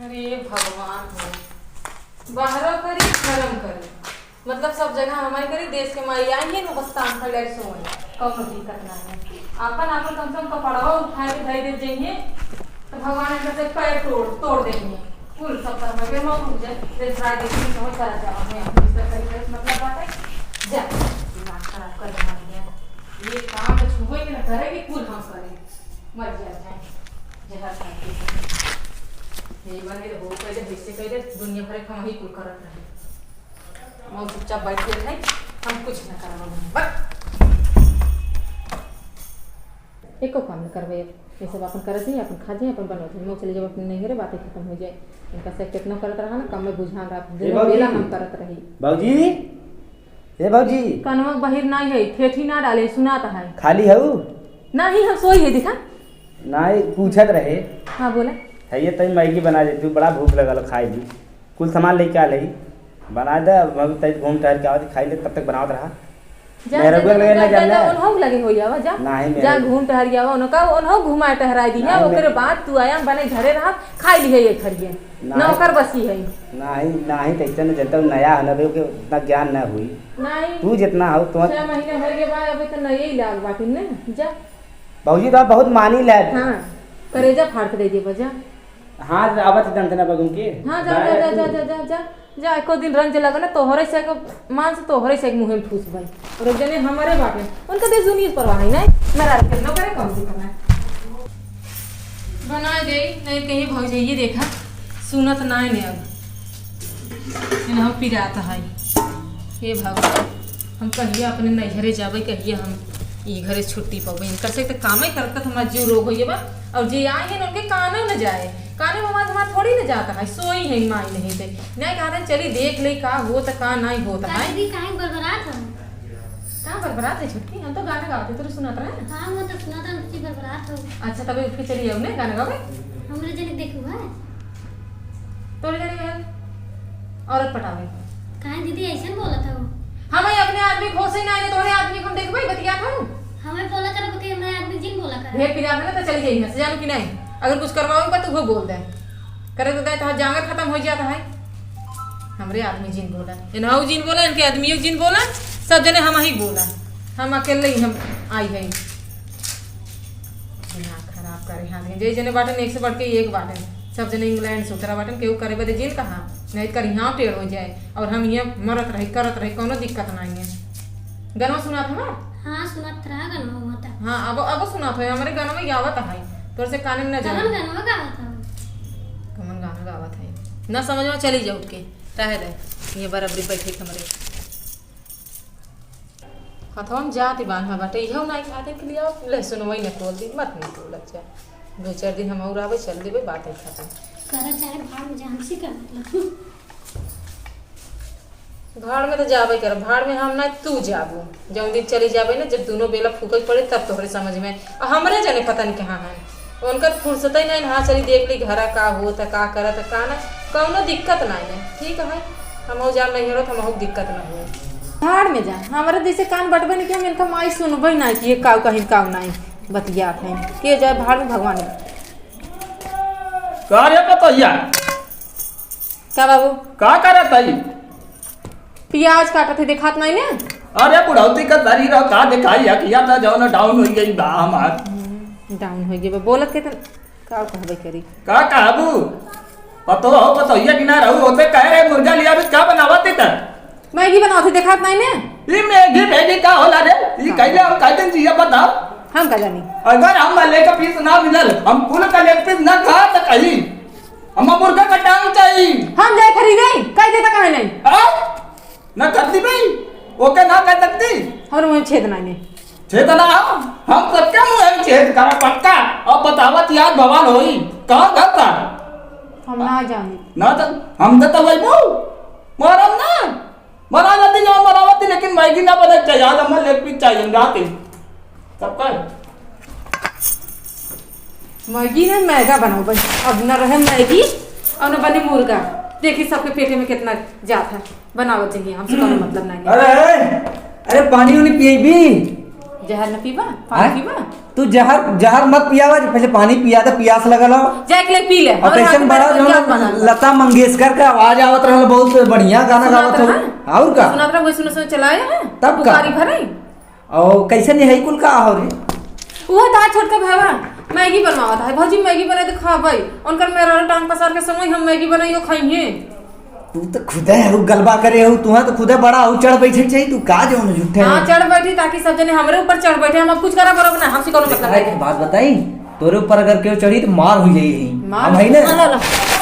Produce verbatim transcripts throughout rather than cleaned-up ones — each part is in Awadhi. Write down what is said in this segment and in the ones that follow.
अरे भगवान हो, बाहरो करी, घरम करी, मतलब सब जगह हमही करी। देश के माई आई है, बस तान फैलाई सोई, कौनो दिक्कत ना है। आपन आपन कम से कम कपड़वा उठा के धई दे जइहे, तो भगवान इनका से पैर तोड़ तोड़ देंगे। कुल सब तरह के मौत रुक जाए, देश राय देखी तो करा जावा, मैं अपनी बिस्तर करी, करी, मतलब बात है, जा दिमाग खराब कर दिया। ये काम तो छुबे के ना करे कि कुल हम करें, मर जाए, जाए, जहर खा के। यही बने रहो, पहले हिस्से, पहले दुनिया भर के हम ही कुल करत रहे। हम चुपचाप बैठ गए थे, हम कुछ न करब। बस। एको काम न करबे। ये सब अपन करत ही, अपन खा जाए, अपन बनत ही। मऊ चले जाब अपने नैहरे, बातें खत्म हो जाए। इनका से कितना करत रहा ना, कम में बुझान रहा। ए दुनो बाबूजी। बेला हम करत रही। बाबूजी, ए बाबूजी। कनवा बहिर नाई है, ठेठी ना डाले, सुनात है। खाली हऊ? नाही, हम सोई है, दिखा। नाही, पूछत रहे। हाँ, बोला। है ये तई मैगी बना देती, बड़ा भूख लगल, खाई ली। कुल सामान लेके आ लई, बना दे। अब हम तई घूम टहर के आवत, खाई ले, तब तक बनावत रहा। जा, मेहररुआ जा, लगे जा, ना जा, जाने। जा, उन्हों लगे हो जावा, जा। नाही, जा, मेहररुआ घूम टहर के आवा, उन्हों का, उन्हों घुमा टहराई दी है, नाही, ओकरे मैं बाद तू आया, बने घरे रहा, खाई ली है ये खरिए। नाही। नौकर बसी है। नाही, नाही, तैसे न जनता नया है ना, ओके उतना ज्ञान ना हुई। नाही। तू जितना हो, तो छह महीने भर के बाद अबे तो नए ही लाग बाटिन ने, जा। बाबूजी तो बहुत मानी ले। हाँ, करेजा फाड़ के दे दे बजा। हाँ, आवत ही दंतना बगुन के। हाँ, जा, जा, जा, जा, जा, जा, जा। जा, एको दिन रंज लगे ना, तोहरे से एक मान से तोहरे से एक मुँहे में ठूस भाई। और एक जने हमारे बाटे, उनका दे दुनिया परवाह है नहीं, मेरा रखे, नौकरे कम से कम है। बना दे, नहीं कहीं भौजाइये देखा, सुनत नाय ने अब। इन्हों पिरात है। हे भगवान, हम कहिया अपने नैहरे जाबे, कहिया हम ई घरे छुट्टी पाबे। इनकर से तो कामे करत हमार जीव रोग होइए बा। और जे आए हैं, उनके कानो न जाए, काने में आवाज हमार थोड़ी न जाता है, सोई है माई नहीं थे। नहीं कहते, "चली देख ले का होत, का नहीं होत है।" काहे भी काहे बरबरात हो? का बरबरात है छुट्टी? हम तो गाना गावत है, तोरे सुनात रहे ना? हाँ, वो तो सुनात रहे, हम की बरबरात हो। अच्छा, तबे उठ के चली जाओ ने गाना गावे। हमरे जने देखू है। तोरे जने गए औरत पटावे। काहे दीदी ऐसे बोलत हो? हम ही अपने आदमी खोसे ना आए, तोरे आदमी को हम देखबे बतियात हूँ। हमें बोला कर कि हमारे आदमी जिन बोला कर। ढेर पिरात है ना तो चली जाइए, से जानू कि नहीं? अगर कुछ करवाओ बा तो वो बोल दे। करे तो दे तो जांगर खत्म हो जाता है। हमरे आदमी जिन बोला, इनहू जिन बोला, इनके आदमियों जिन बोला, सब जने हम ही बोला। हम अकेले ही हम आई है। दिमाग खराब करे हाथ में। जे जने बाटन एक से बढ़ के एक बाटन। सब जने इंग्लैंड से उतरा बाटन, केहू करे बदे जिन कहा, नहीं करी हाँ टेढ़ हो जाए। और हम ये मरत रही, करत रही, कोनो दिक्कत नहीं है। गनवा सुनात हमार? हाँ, सुनात रहा गनवा हुआ था। हाँ, अब, अब सुनात हो, हमरे गनवा ही आवत है। तोर से काने में न जाए। कवन गनवा गावत हो? कवन गाना गावत है? ना समझ में चली जा उठ के। रहे दे, ये बराबरी बैठे के हमरे। हथवा में जाति बान्हा बाटे, इहो नाई खाते के लिए आओ, लहसुन वही न तोल दी, मत न तोलत जा। दो चार दिन हम और आवे, चल देबे, बात है खत्म। करे चाहे भाड़ में जान सी का मतलब। भाड़ में तो जाबे कर, भाड़ में हम ना तू जाबू। जौन दिन चली जाबे ना, जब दोनों बेला फूके पड़े, तब तोहरे समझ में। आ हमरे जने पता नहीं कहाँ है। उनकर फुर्सत ही नहीं, हाँ, चली देख ली घरा का होत है, का करत है, का ना, कौनो दिक्कत नहीं है। ठीक है, हम हो जाब नहीं हरत, हम हो दिक्कत ना हो। भाड़ में जा, हमारे जैसे कान बटबे नहीं कि हम इनका माई सुनबे नहीं कि ये काऊ कहीं काऊ नहीं बतियात है। के जाए भाड़ में भगवान। का रे पतोहिया? का बाबू? का करत हई? पियाज काटत है, देखात नहीं ने? अरे बुढ़ौती का शरीर है, का देखाई है, किया था जौन डाउन हो गई बा हमार। हम्म, डाउन हो गई बा, बोलत के त का कहबे करी? का कहबू? पतो हो, पतोहिया कि ना रहू, होते कह रहे मुर्गा लिया भी का बनावत ही त? मैगी बनावत है, देखात नहीं ने? ई मैगी, मैगी का होला रे? ई हाँ। कैले हम कैसे जिया बताओ? हम का जानी? अगर हम लेग पीस ना मिलल, हम कुल का लेग पीस ना खा सकई। हम मुर्गा का टांग चाहिए। हम जाए खरीदे, कह देता काहे नहीं? आ? ना करती भाई, ओके ना कह सकती। और मुँह छेद ना ने। छेद ना हो, हम सबके मुँह में छेद करा पक्का। अब बतावत याद भगवान होई, कहाँ घर का? हम ना जानी। ना तो, हम तो, तो वही मुँह, मरम ना। बना लेती जाओ, बनावती, लेकिन मैगी ना बने चाहिए, आज हमें लेग पीस चाहिए, रात ही। सबका। मैगी ना, मैगा बनाओ बस। अब ना रहे मैगी और ना बने मुर्गा। देखी सबके पेटे में कितना जात है। बनावत चाहिए, हमसे कोनो मतलब नहीं है। अरे, अरे, पानी उनी पिएबी? जहर न पीबा, पानी हैं? पीबा? तू जहर, जहर मत पियावा, पहले पानी पिया दे, पियास लगल हो। जा एक ले पी ले। और हमरे हाथ कैसन में बड़ा जो क्या ना, बना? लता मंगेशकर का आवाज आवत रहल, बहुत बढ़िया गाना सुनात गावत हो। रहा? और का? सुनात रहा, वही सुनो, सुनो, चलाए हैं। तब का? बुखारी भरे। और कैसे नहीं है कुल का हो रे? वो था छोटका भावा, मैगी बनवावत है। भौजी, मैगी बना दे, खाबै। उनकर मेहरारू टांग पसार के समय हम मैगी बनाइयो खाइए। तू तो खुदे है, गलबा करे हो, तू तो खुदे बड़ा हो, चढ़ बैठे के चाहिए, तू का जो झूठे हाँ, है। चढ़ बैठी ताकि सब जने हमरे ऊपर चढ़ बैठे, हम अब कुछ करा बरब ना, हमसे कोनो मतलब अरे, नहीं। एक बात बताई, तोरे ऊपर अगर केहू चढ़ी तो मार हो जाई। मार? हम है ना? ना, ना, ना।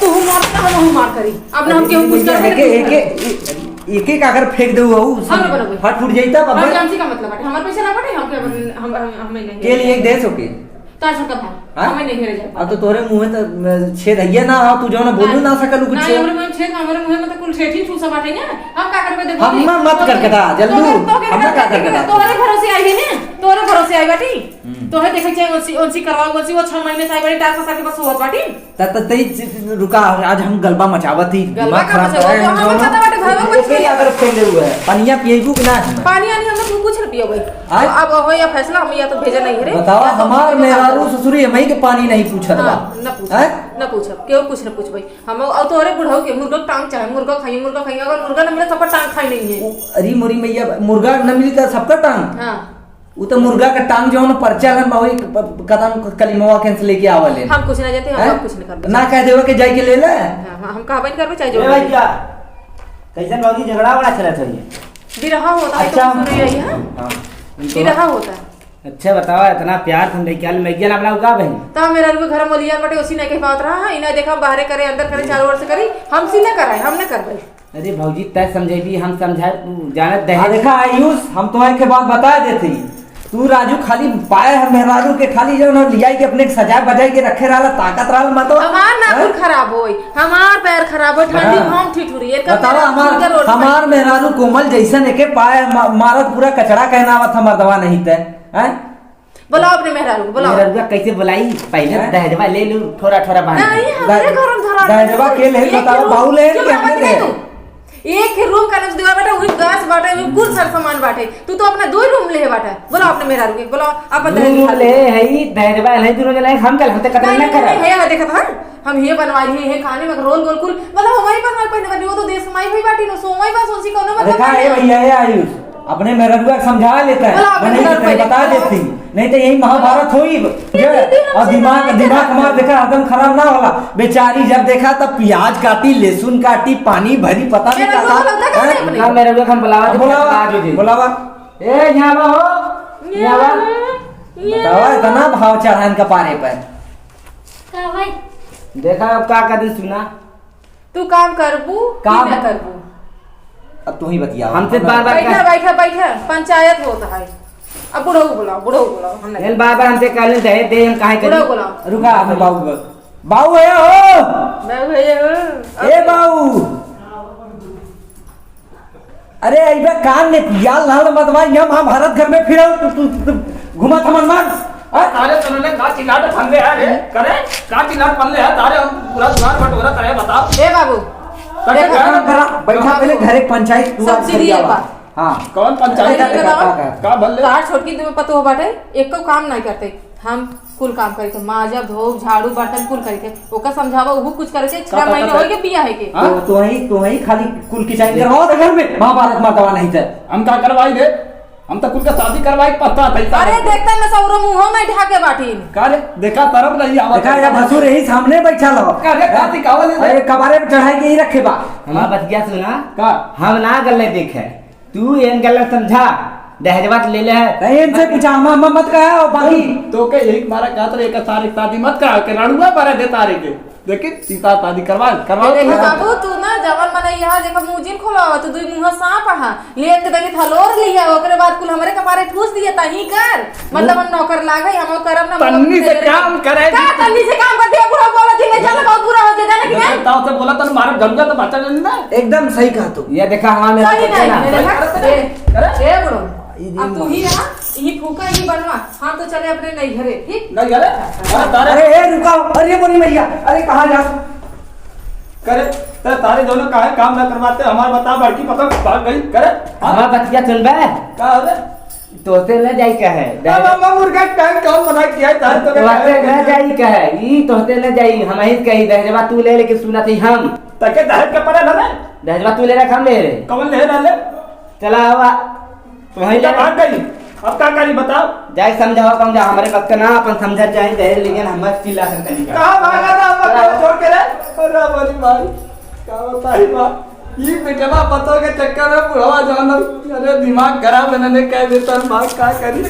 तू मार ना, हम मार करी। अब ना हम अरे, केहू कुछ कर एक, सके, एक, एक, एक, एक अगर फेंक दे हो, हम ना बनबे। फट फूट जाई तब, हम अब हमसे का मतलब बाटे? हमार पैसा ना बाटे, हम के, हम, हम, हम नहीं के लिए एक देश हो के। का छोटका भाई? हाँ? हमें नहीं हेरे जाए। अब तो तोरे मुंह में तो, अ, छेद है ना, हाँ, तू जो ना बोलू ना सकलू कुछ। नहीं, हमरे मुंह में छेद, हमरे मुंह में तो कुल छेद ही ठूसा बाटे ना। हम का करबे, देखो हम जी। ना मत करके दा, जल्दी। तोहरे, तोहरे हम ना का करके करके दा। तोहरे भरोसे आई है ना, तोहरे भरोसे आई बाटी। हम्म। तोहे देखे चाहे ओसी, ओसी करवाओ, ओसी वो छह महीने से आई बाटी, टांग पसार के बस होत बाटी। त, त, तई चि-, रुका, आज हम गलबा मचावत ही, गलबा दिमाग का खराब मचावत? करे, हम हम दोनों। हमार पता बाटे, भाई, एक, कुछ एक नहीं। अगर फेंक दे हुआ है, पनिया पिएबू कि ना? पानी आनी हम लोग कुछ न पियो भाई। आय? अब हो या फैसला, हम या तो भेजे नहीं रे, बतावा, या तो हमार हम मेहरारू ससुरी हमही के पानी नहीं पूछत बा। हाँ, न पूछ, हैं? न पूछब, केहू कुछ न पूछबै। हम, और तोहरे बुढ़ऊ के मुर्गा के टांग चाहे, मुर्गा खाइए, मुर्गा खाइए, अगर मुर्गा न मिले, सबका टांग खाई नहीं है। उ-, अरे मोरी मैया, मुर्गा न मिली त सबका टांग? हाँ। उ त मुर्गा के टांग जौन परचा हन बा, वही प-, कदम कलिमवा के से लेके आवल है। हम कुछ ना जानते, हम हैं? कुछ नहीं करबे। ना कह देवे के जाए के ले ले। हाँ, हाँ, हम कहबे नहीं करबे, चाहे जो ए भाई, भी। क्या? कैसन बाबूजी झगड़ा वगड़ा चलत है ये? बिरहा होता है, अच्छा। तो सुन रही है, हाँ? हाँ। बिरहा होता है। अच्छा बतावा, इतना प्यार तुम लेके आल, मैं ज्ञान अपना का बहन? ता मेरा रुको घर में लिया बटे, उसी नहीं कह पावत रहा है, इन्हें देखा बाहरे करे, अंदर करे, चारों ओर से करी, हम सीधा कराए, हम न करबे। अरे भौजी, तय समझेबी, हम समझाए, तू जानत दहेज। हाँ, देखा आयुष, हम तो एक बात बता देते ही, तू राजू खाली पाए है मेहरारू के, खाली जो ना लियाई के अपने सजा बजाई के रखे रहला, ताकत रहला, मत हो। हमार नाखून हैं? खराब होई, हमार पैर खराब होई, ठंडी हाँ। हम ठिठुरी, एकर बतावा, मेहरारू हमार, फिंगर ओढ़ हमार खाई। मेहरारू कोमल जैसन एके पाए मा-, मारत पूरा कचड़ा कहनावत हम मर्दवा नहीं ते, हैं? बुलाओ अपने मेहरारू को, बुलाओ। मेहरारू का कैसे बुलाई? पहले हैं? दहेजवा ले लू, थोड़ा, थोड़ा बांध। नहीं, हमरे दह-, घर में धरा दहेजवा के ले, एक बताओ, रूम, बाऊ ले चुप कि रह, हमने बंद कर ले? तू। एक ही रूम का नक्शा दीवार बाटे, वही गैस बाटे, वही कुल सर सामान बाटे। तू तो अपना दो ही रूम ले बाटे। बुलाओ अपने मेहरारू के, बुलाओ, अपन दो दहेज रूम निकाल ले दो। है, दहेजवा है, दोनों जने, हम कल हफ्ते कतरा नहीं, ना नहीं, करा। नहीं, है, देखत हन। हम ये बनवा लिए, ये खाने में रोल गोल कुल, मतलब हमारी बनवा पहले बनी, वो तो देश में आई हुई बाटी, नो सो वही बस उसी कोनो मतलब देखा, नहीं ए है। भैया, ए आयुष, अपने मेहररुआ के समझा लेता है, बोला, अपने नहीं तो घर पे। बता देती, नहीं तो यही महाभारत होई। ये दीदी, हमसे और दिमाग, बात दिमाग करा। हमार देखा हरदम खराब ना होला। बेचारी जब देखा तब प्याज काटी, लहसुन काटी, पानी भरी, पता नहीं मेरा क्या को था। बोला था, हैं? अपने। हाँ, मेहररुआ के हम बुलावा अब थे, बुलावा, आज हो जी। बुलावा। ए, यहाँ आओ, यहाँ आओ। बतावा, इतना भाव चढ़ान का पारे पर। का भाई? देखा, अब का कर दे सुना। तू काम करबू कि काम ना करबू? अब तू ही बतियाओ। हमसे बार बार बैठा, का बैठा, बैठा, पंचायत होत है। अब बुढ़ऊ बुलाओ, बुढ़ऊ बुलाओ, हम नहीं। एन बार बार हमसे कहले दहेज दे, हम काहे करी? बुढ़ऊ बुलाओ। रुका, हम बाबू, बाबू है हो। बाबू है हो। ए बाबू। अरे, अइबे कान में पियाल लाल मतवा, यहाँ महाभारत घर में फिरल, तू, तू, तू घुमत हमन मार। हाँ? तारे सुनले का चिल्लाट फंदे है रे? करे? का चिल्लाट फंदे है? तारे हम पूरा दुआर बटोरा करे, बताओ। ए बाबू, तके देखो, घर काम करा, बैठा पहले घरे पंचायत दुआर सब सीधी फरियावा। एक बात। हाँ। कौन पंचायत? अरे, बताओ। का, का, का? का भले? तार छोटकी तुम्हें पतो हो बाटे, एको काम नहीं करते। हम कुल काम करी थे, माजा, धोब, झाड़ू, बर्तन कुल करी थे। ओका समझावा, उहू कुछ करे थे, छह का, का, महीने का, होई के बिया है के। हाँ? तो, तो वही, तो वही खाली कुल की चाइन करवाओ तो घर में, महाभारत माता नहीं थे। हम का करवाई रे? हम तो कुल का शादी करवाई पता था, इतना अरे, देखता मैं सौरो मुंह में ढाके बाटी। का रे? देखा तरफ नहीं आवा। देखा, या भसुर यही सामने बैठा लो। का रे, का सिखावल है? अरे, कबारे पे चढ़ाई के ही रखे बा। हमार बतिया सुना। का? हम ना गले देखे। तू एन गलत समझा, दहेजवा तो ले ले है। नहीं, इनसे पूछा, हम, हम मत कहा, और बाकी। तो के यही मारा कहत रहे, एक सारे शादी मत करा, के रड़ुआ मारा दे तारे के। लेकिन सीता शादी करवा, करवा। देखो बाबू, तू ना जवन मने यहाँ देखो मुँह जिन खोलावा, तू दुई मुँह सांप हा। ले एक दगी थलोर लिया, ओकरे बाद कुल हमरे कपारे ठूस दिया, ता ही कर। मतलब हम नौकर लागे, हम करब ना, तन्नी से काम करे। का तन्नी से काम कर दिया, बुरा बोला, जिन्हें चल बहुत बुरा हो गया, जाने कि नहीं? ताऊ से बोला, तन मारब, गंगा तो बचा नहीं ना। एकदम सही कहा तू। ये देखा, हमारे सही नहीं, देखा, ए, ए, बुढ़ो, अब तू ही रहा, यही फूका, यही बनवा, हम तो चले अपने नई घरे, ठीक? नई घरे? अरे, तारे अरे, ए, रुका, अरे, बोली मैया, अरे, कहाँ जा? करे, ते तारे दोनों काहे काम ना करवाते, हमार बता, बड़की पतंग भाग गई, करे? हाँ? हमार बतिया सुनबे? का हवे? तोहते न जाई कहे, अब दहेज-, अम्मा मुर्गा के टाइम कौन मना किया है? दहेज तो तोहते न जाई कहे, ई तोहते न जाई, हमहिं कही, दहेजवा तू ले, लेकिन सुनत ही हम। तके दहेज के पड़े भले? दहेजवा तू ले रख, हम ले रहे। कौन ले रहा ले? चला आवा, तुम्हारी जब ले। भाग गई, अब का करी बताओ? जाए समझाओ, कम जा, हमरे बस का ना, अपन समझत जाए, दहेज लेकिन हम चिल्ला कर करी। कहाँ भागा था अब चला। छोड़ के रे? अरे बड़ी भाई, का बताई बा? ई बेटवा पतो के चक्कर में बुढ़वा जाना, अरे दिमाग खराब है, इन्होंने कह देता, बात का करी?